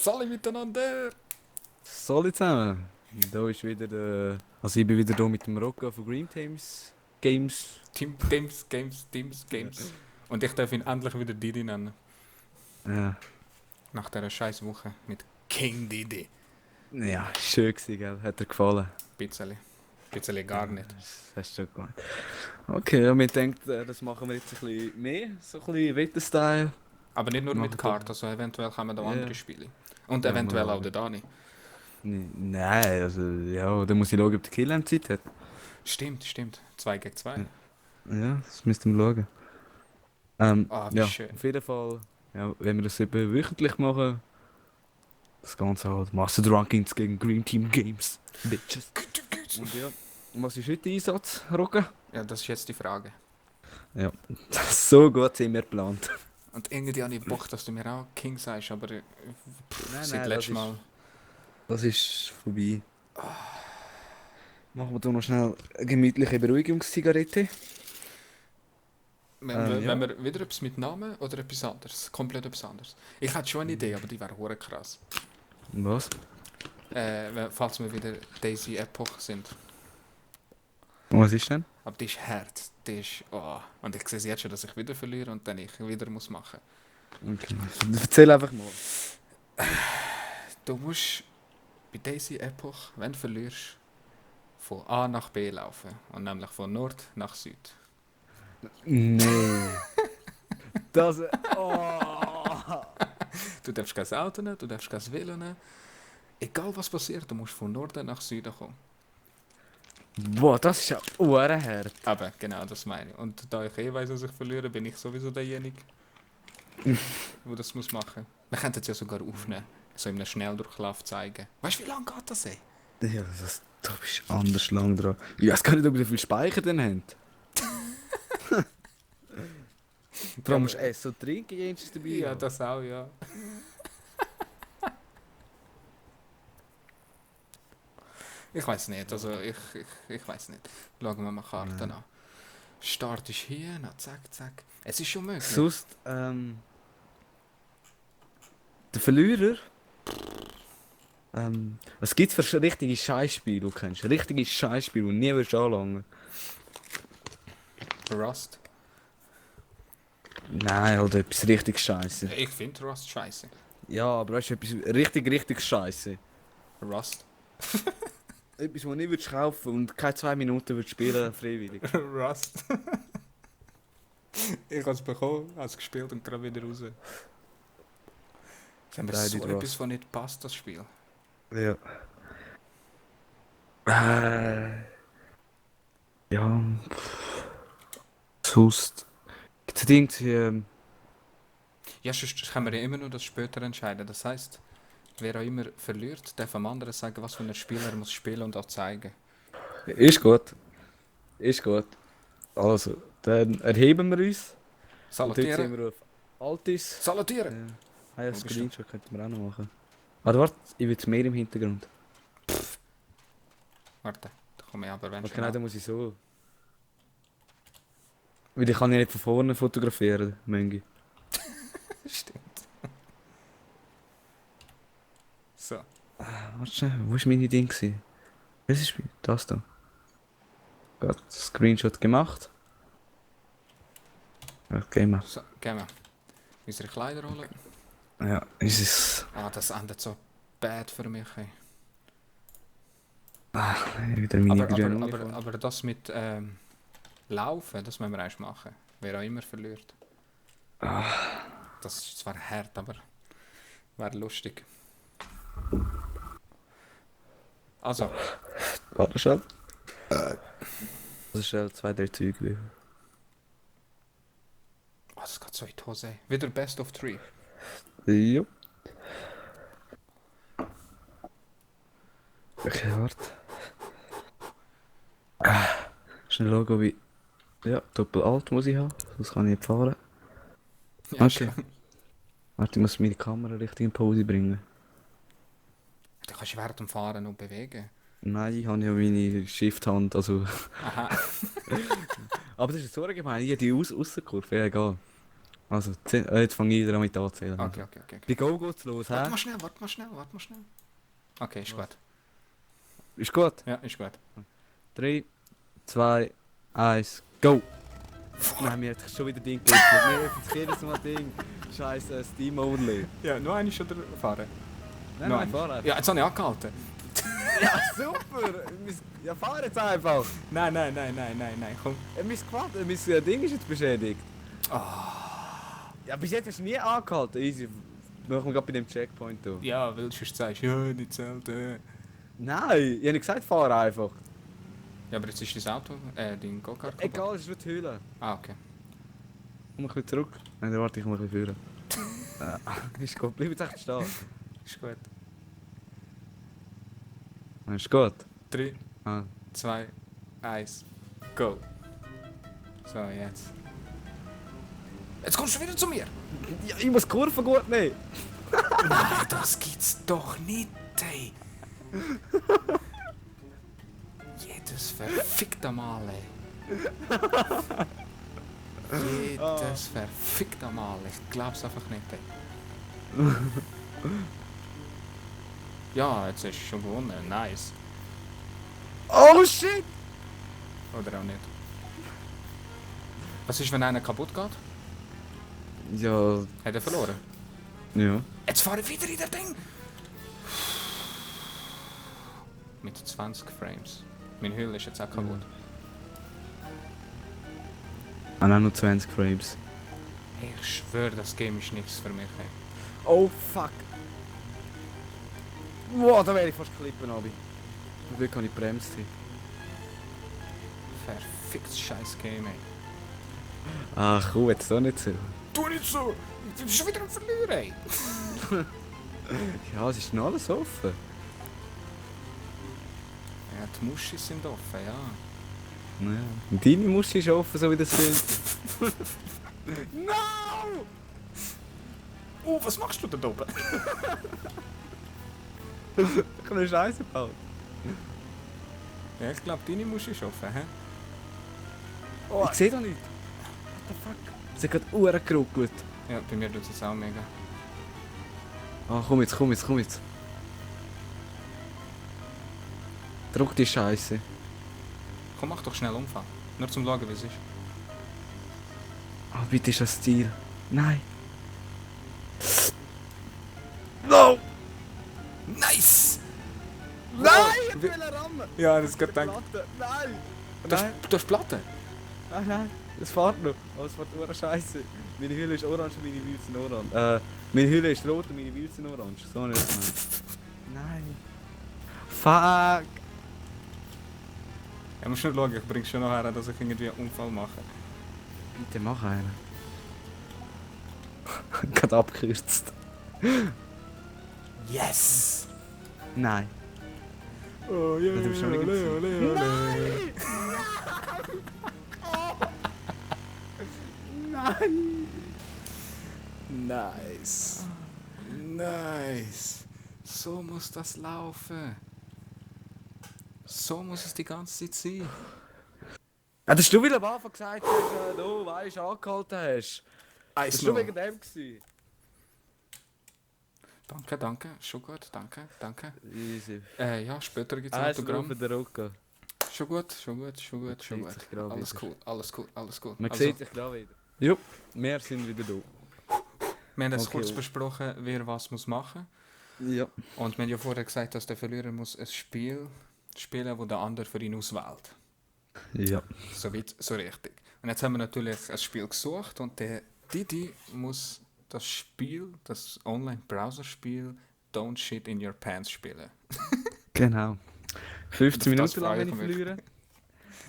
Salut miteinander! Salut zusammen. Da ist wieder der. Also ich bin wieder da mit dem Rocco von Green Teams Games. Teams. Und ich darf ihn endlich wieder Didi nennen. Ja, Nach dieser scheiß Woche mit King Didi. ja, schön gewesen, gell? Hat dir gefallen? Bisschen. Bisschen Ja, gar nicht. das hast du schon gemacht. Okay, ja, wir denken, das machen wir jetzt ein bisschen mehr, so ein bisschen Wetter-Style. Aber nicht nur mit Machen da. Karten, also eventuell kommen da andere Ja, Spiele. Und ja, mal eventuell auch schauen. der Dani. Nein, also ja, dann muss ich schauen, ob der Killer Zeit hat. Stimmt. 2 gegen 2. Ja, ja, das müssten wir schauen. Ah, wie Ja, schön. auf jeden Fall, ja, wenn wir das eben wöchentlich machen, das Ganze halt Master Rankings gegen Green Team Games. Bitches. Und ja, was ist heute der Einsatz, Rocco? Ja, das ist jetzt die Frage. Ja, so gut sind wir geplant. Und irgendwie habe ich Bock, dass du mir auch King sagst, aber Nein, seit nein, letztem Mal. das ist vorbei. Machen wir da noch schnell eine gemütliche Beruhigungszigarette. Wenn Ja. wir wieder etwas mit Namen oder etwas anderes? Komplett etwas anderes. Ich hätte schon eine Idee, aber die wäre hure krass. Was? Falls wir wieder Daisy Epoch sind. Was ist denn? Aber die ist hart. Die ist. Oh. Und ich sehe jetzt schon, dass ich wieder verliere und dann ich wieder muss machen. Okay. Erzähl einfach mal. Du musst bei Daisy Epoch, wenn du verlierst, von A nach B laufen. Und nämlich von Nord nach Süd. Nee. Das. Oh. Du darfst kein Auto nehmen, du darfst kein Velo nehmen. Egal was passiert, du musst von Norden nach Süden kommen. Boah, das ist ja hart. Aber genau, das meine ich. Und da ich weiss, dass ich verliere, bin ich sowieso derjenige, der das muss machen. Wir könnten es ja sogar aufnehmen. So in einem Schnelldurchlauf zeigen. Weißt du, wie lange geht das, ey? Ja, da bist du anders lang dran. Ich weiß gar nicht, ob ihr so viel Speicher denn habt. Vor allem musst du essen und trinken jedes dabei. Ja, haben. das auch, ja. Ich weiß nicht, also ich weiß nicht. Schauen wir mal Karten Nein. an. Start ist hier, na zack. Es ist schon möglich. Sonst, der Verlierer. Was gibt's für richtige Scheißspiele, du kennst? Richtige Scheißspiele, die nie wirst anlangen. Rust. Nein, oder etwas richtig Scheiße. Ich finde Rust scheiße. Ja, aber weißt du, etwas richtig Scheiße. Rust. Etwas, was nicht würdest kaufen und keine 2 Minuten würdest spielen, freiwillig. Rust. Ich habe es bekommen, habe es gespielt und gerade wieder raus. Wenn mir Nein, so nicht etwas Rust. von nicht passt, das Spiel. Ja. Ja. Sonst. Gibt's irgendwie. Ja, sonst können wir ja immer nur das später entscheiden. Das heisst, wer auch immer verliert, darf dem anderen sagen, was für ein Spiel er muss spielen und auch zeigen. Ist gut. Ist gut. Also, dann erheben wir uns. Und jetzt Salutieren. sind wir auf Altis. Salutieren! Ja, Wo bist du? Screenshot könnten wir auch noch machen. Warte, ich will mehr im Hintergrund. Warte, da komme ich aber wenn Okay, schon nein, an. dann muss ich so. Weil ich kann ja nicht von vorne fotografieren, Möngi. Stimmt. So. Warte schnell, wo war meine Ding? Welches Spiel? Das da. Gerade Screenshot gemacht. Okay, mal. So, gehen wir. Unsere Kleider holen. Ja, ist es. Ah, das endet so bad für mich. Ey. Wieder meine Aber, grüne aber, Uniform. aber, aber das mit Laufen, das müssen wir erst machen. Wer auch immer verliert. Das ist zwar hart, aber wäre lustig. Also, Warte schon. Das ist ja 2, 3 Züge. oh, das geht so in die Hose. Wieder Best of 3. Ja. Okay, warte. Schnell schauen, wie. Ja, Doppel-Alt muss ich haben. Sonst kann ich nicht fahren. Ja, Okay. Warte, ich muss meine Kamera richtig in Pose bringen. du kannst während dem Fahren noch bewegen. Nein, ich habe ja meine Shift-Hand, also... Aha. Aber das ist so gemein, ich habe die Aussenkurve, ja egal. Also, jetzt fange ich wieder an mit anzählen. Okay. Bei Go geht's los, hä? Warte mal schnell. Okay, ist Was? gut. Ist gut? Ja, ist gut. 3, 2, 1, go! Nein, mir hat schon wieder Ding gelegt. Mir öffnet jedes Mal Ding. Scheiße, Steam Only. Ja, nur eine schon fahren. Nein, fahr einfach. Ja, jetzt habe ich angehalten. Ja, super! Ja, fahr jetzt einfach! Nein, komm. Mein Ding ist jetzt beschädigt. Ja, bis jetzt hast du nie angehalten. Easy. Machen wir gerade bei dem Checkpoint da. Ja, weil du sonst sagst, ja, nicht zählt. Nein, ich habe nicht gesagt, fahr einfach. Ja, aber jetzt ist dein Auto, dein Go-Kart kaputt. Egal, es ist nur die Höhle. Ah, okay. Komm ein bisschen zurück. Nein, dann warte ich mal ein bisschen führen. Ist gut, bleib jetzt echt stehen. Ist gut. Ist gut. 3, Ah. 2, 1, go. So, jetzt. Jetzt kommst du wieder zu mir! Ja, ich muss die Kurve gut nehmen. Nein, das gibt's doch nicht, ey! Jedes verfickte Mal, ey. Jedes verfickte Mal. Ich glaub's einfach nicht, ey. Ja, jetzt hast du schon gewonnen. Nice. Oh shit! Oder auch nicht. Was ist, wenn einer kaputt geht? Ja. Hat er verloren? Ja. Jetzt fahre ich wieder in das Ding! Mit 20 Frames. Meine Hülle ist jetzt auch kaputt. Ah nein, nur 20 Frames. Ich schwöre, das Game ist nichts für mich. Ey. Oh fuck! Wow, da wäre ich fast klippen, Abi. Zum Glück kann ich bremst. Verficktes scheiß Game, ey. Ach, komm, jetzt doch nicht so. Tu nicht so! Du bist schon wieder am Verlieren, ey! Ja, es ist noch alles offen. Ja, die Muschis sind offen, ja. Ja. Und deine Muschi ist offen, so wie das sind. No! Oh, was machst du da oben? Ich habe eine Scheiße gebaut. Ja, ich glaube, deine Muschi ist offen, hä? Oh, ich sehe da nicht. What the fuck? Sie hat gerade Uhren geruckelt. Ja, bei mir tut es auch mega. Ah, komm jetzt. Druck die Scheiße. Komm, mach doch schnell Unfall. Nur zum Schauen, wie es ist. Ah, bitte ist das Ziel. Nein. No! Nice! Nein! Oh, Ich will rammen! Ja, das geht gedacht. Platte. Nein! Du hast Platte? Nein, das fährt noch. Oh, es fährt nur Scheiße. Meine Hülle ist orange und meine Wheels sind orange. Meine Hülle ist rot und meine Wheels sind orange. So nicht. Nein. Fuck! Ja, musst nur schauen, ich bring's schon noch her, dass ich irgendwie einen Unfall mache. Bitte mach einen. Gerade abgekürzt. Yes! Nein. Oh yeah, Du bist schon nicht gewesen. Nein! Nice. Nice. So muss das laufen. So muss es die ganze Zeit sein. Ja, das hast du wieder am Anfang gesagt, dass du weißt, angehalten hast. Das war nur wegen dem. Danke. Schon gut, danke. Easy. Ja, später gibt es ein Eins Autogramm. drauf, der Rocco. Schon gut. sieht sich gerade Alles cool. Man Also, sieht sich gerade wieder. Jo, wir sind wieder da. wir haben es Okay. kurz besprochen, wer was muss machen. Ja. Und wir haben ja vorher gesagt, dass der Verlierer muss ein Spiel spielen, das der andere für ihn auswählt. Ja. So weit, so richtig. Und jetzt haben wir natürlich ein Spiel gesucht und der Didi muss das Spiel, das Online-Browser-Spiel Don't Shit in Your Pants spielen. Genau. 15 Und auf das Minuten lang, freue wenn ich ich mich. verliere.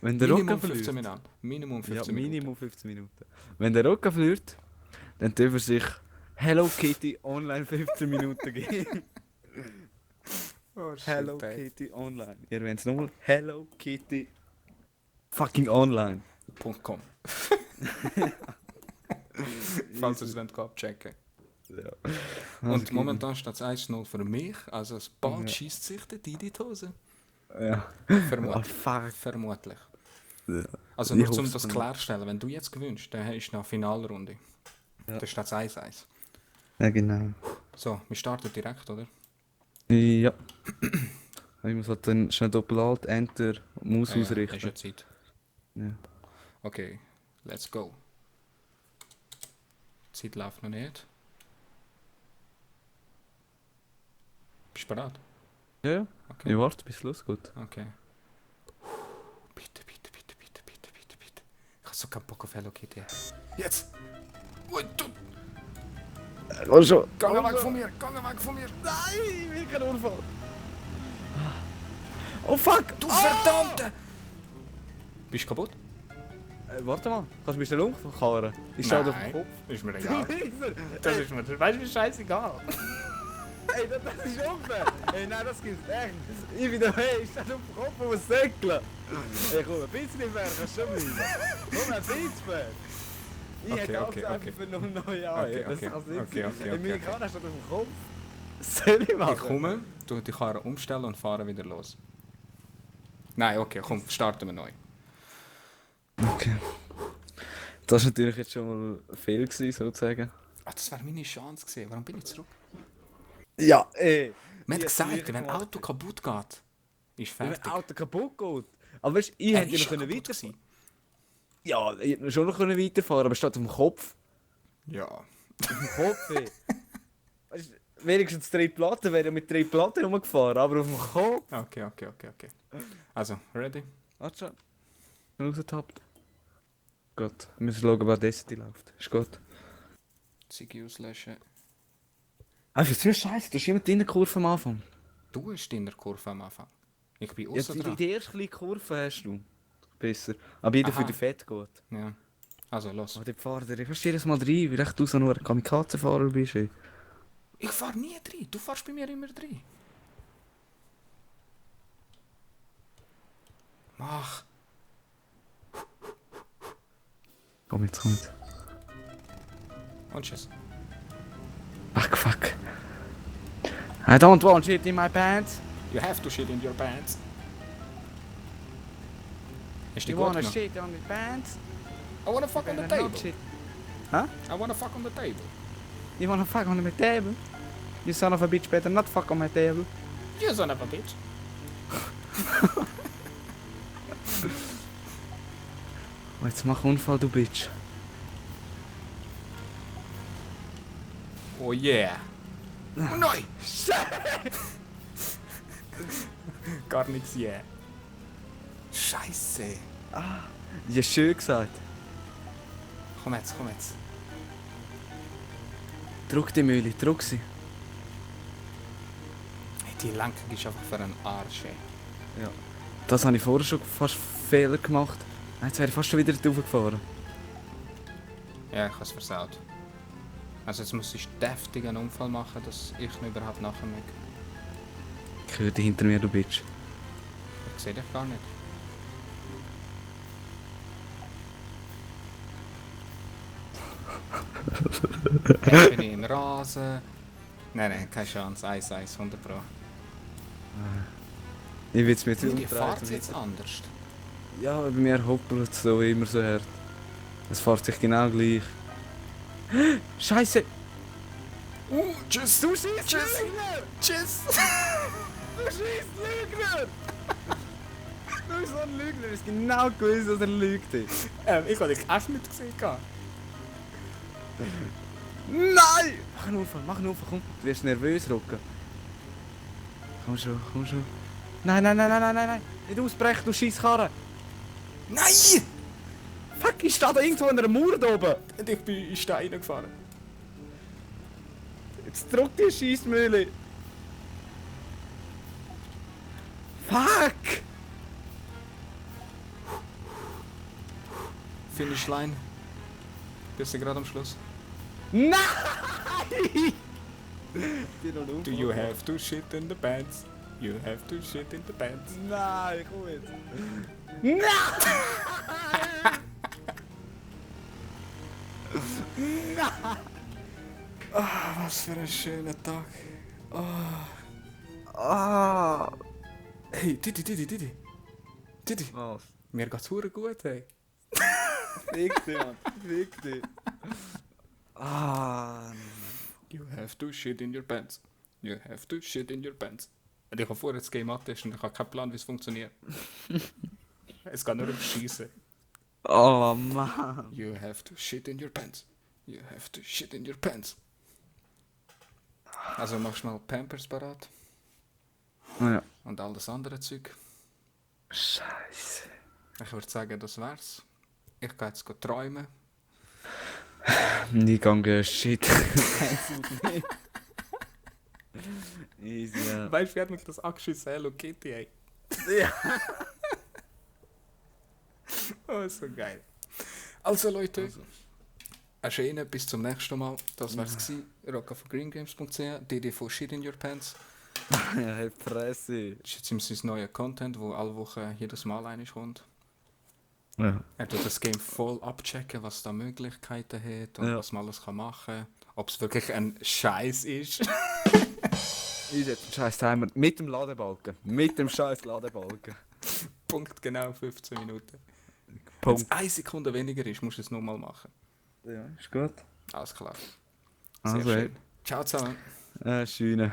Wenn der Rocco Minimum verliert. 15 Minuten. Minimum 15 Ja, Minuten. Minimum 15 Minuten. Wenn der Rocco verliert, dann dürfen wir sich Hello Kitty online 15 Minuten geben. Oh, shit, Hello ey. Kitty online. Ihr wollt es nochmal? Hello Kitty fucking online. .com. Falls ihr es wollt, abchecken. Ja. Und momentan steht es 1-0 für mich, also bald Ja. schießt sich der Didi in die Hose. Ja. Vermutlich. fuck. Vermutlich. Ja. Also Ich nur um hoff's das nicht. klarstellen, wenn du jetzt gewinnst, dann hast du noch eine Finalrunde. Ja. Da steht 1-1. Ja, genau. So, wir starten direkt, oder? Ja. Ich muss halt dann schnell Doppel-Alt, Enter, Maus Ja, hast ausrichten. ja Zeit. Ja. Okay, let's go. Die Zeit läuft noch nicht. Bist du bereit? Ja, ja. Okay. Ich warte, bis es losgeht. Okay. Bitte, bitte, bitte, bitte, bitte, bitte, bitte. Ich habe so keinen Bock auf Hello Kitty. Jetzt! Ui, du! Oh schon! Geh weg von mir! Geh weg von mir! Nein, wie kein Unfall! Oh fuck! Du Verdammte! Bist du kaputt? Warte mal, kannst du mich schnell umfahren? Ich schau dir auf den Kopf. Ist mir egal. Das Das ist mir... Weißt du, wie scheißegal? Ey, das ist unfair! Ey, nein, das gibt's echt! Ich bin hey, ich steh auf den Kopf und muss säckeln! Ey, komm, ein bisschen fair kannst du schon bleiben! Komm, ein bisschen fair! Ich Okay, hätte auch okay, gesagt, okay. für noch 9 Jahre. Okay, Das okay, kann's nicht okay, sein. okay, Ey, okay, meine okay. Kanne steht auf dem Kopf. Soll ich machen? Ich komme, tu die Karre umstellen und fahre wieder los. Nein, okay, komm, starten wir neu. Okay. Das war natürlich jetzt schon mal ein Fehler gewesen, sozusagen. Ah, das wäre meine Chance gewesen. Warum bin ich zurück? Ja, ey! Man hat Ich gesagt, hätte wenn ein gemacht. Auto kaputt geht, ist Wenn fertig. ein Auto kaputt geht. Aber weißt du, ich hätte ja noch schon können kaputt weiterfahren. gewesen. Ja, ich hätte schon noch können weiterfahren, aber es steht auf dem Kopf. Ja. Auf dem Kopf, ey. Weißt du, wenigstens 3 Platten, wäre mit 3 Platten rumgefahren, aber auf dem Kopf. Okay, okay, okay, okay. Also, ready? Warte schon. Ich bin rausgetappt. Gut, wir müssen schauen, wer das läuft. Ist gut. Ziggy auslöschen. Ah, ist das scheiße, du hast immer die Innenkurve am Anfang. Du hast in der Kurve am Anfang. Ich bin Jetzt außen dran. die erste kleine Kurve hast du. Besser. Aber jeder Aha. für die Fett geht. Ja. Also, los. Aber die Fahrer, ich verstehe jedes Mal rein, wie echt du so nur ein Kamikaze-Fahrer bist. Ey. Ich fahr nie drin. Du fährst bei mir immer drin. Mach. Komm jetzt, komm jetzt. Und tschüss. Fuck. I don't want shit in my pants. You have to shit in your pants. Ist die You gut wanna genug? shit on my pants? I wanna fuck on the Better not table. shit. Huh? I wanna fuck on the table. You wanna fuck on my table? You son of a bitch better not fuck on my table. You son of a bitch. Oh, jetzt mach Unfall, du Bitch. Oh yeah. Oh nein. Gar nichts yeah. Scheiße. Ja, schön gesagt. Komm jetzt, komm jetzt. Druck die Mühle, druck sie. Hey, die Lenkung ist einfach für einen Arsch. Ey. Ja. Das habe ich vorher schon fast Fehler gemacht. Jetzt wäre ich fast schon wieder drauf gefahren. Ja, ich habe es versaut. Also jetzt muss ich deftig einen Unfall machen, dass ich ihn überhaupt nachher mag. Ich höre dich hinter mir, du Bitch. Ich sehe dich gar nicht. Jetzt bin ich im Rasen. Nein, keine Chance. 1-1, 100 Pro. Ich will es mir jetzt Die umdrehen. fahrt jetzt anders. Ja, bei mir hoppelt es so immer so hart. Es fährt sich genau gleich. Scheiße! Tschüss! Du schießt Tschüss. Lügner! Tschüss! Du schießt Lügner! Du bist so ein Lügner, du hast genau gewusst, dass er lügt. Ich habe dich echt nicht gesehen. Nein! Mach einen Unfall, komm. Du wirst nervös rocken. Komm schon, komm schon. Nein. Nicht ausbrechen, du Scheisskarre. Nein! Fuck, ich stehe da irgendwo an einer Mauer da oben. Und ich bin in Stein gefahren. Jetzt drück die Scheissmühle. Fuck! Finish Line. Bist du gerade am Schluss? Nein! Do you have to shit in the pants? You have to shit in the pants. Nein, komm jetzt. Nein! Was für ein schöner Tag. Ah! Hey, Didi. Was? Mir geht's hure gut, hey. Fick dich, Mann. Fick dich. Ah. You have to shit in your pants. You have to shit in your pants. Und ich habe vorher das Game angetestet und ich habe keinen Plan, wie es funktioniert. Es geht nur um Schießen. Oh Mann. You have to shit in your pants. You have to shit in your pants. Also machst du mal Pampers parat Ja. und all das andere Zeug. Scheiße. Ich würde sagen, das wär's. Ich gehe jetzt träumen. Ich gehe shit. Easy, ja. Weißt du, wie hat mich das angeschissen? Hello Kitty, ey. Ja. Oh, so geil. Also Leute, erschienen bis zum nächsten Mal. Das wär's gewesen. Rocca von greengames.ch, DD von Shit in Your Pants. Ja, halt Fresse. Das ist jetzt sein neuer Content, wo alle Wochen jedes Mal einer kommt. Ja. Er tut das Game voll abchecken, was da Möglichkeiten hat und Ja. was man alles kann machen. Ob es wirklich ein Scheiß ist. Ich setze den scheiß Timer mit dem Ladebalken. Mit dem scheiß Ladebalken. Punkt genau 15 Minuten. Wenn Punkt. es 1 Sekunde weniger ist, musst du es nochmal machen. Ja, ist gut. Alles klar. Sehr Also, schön. Ciao zusammen. schöne.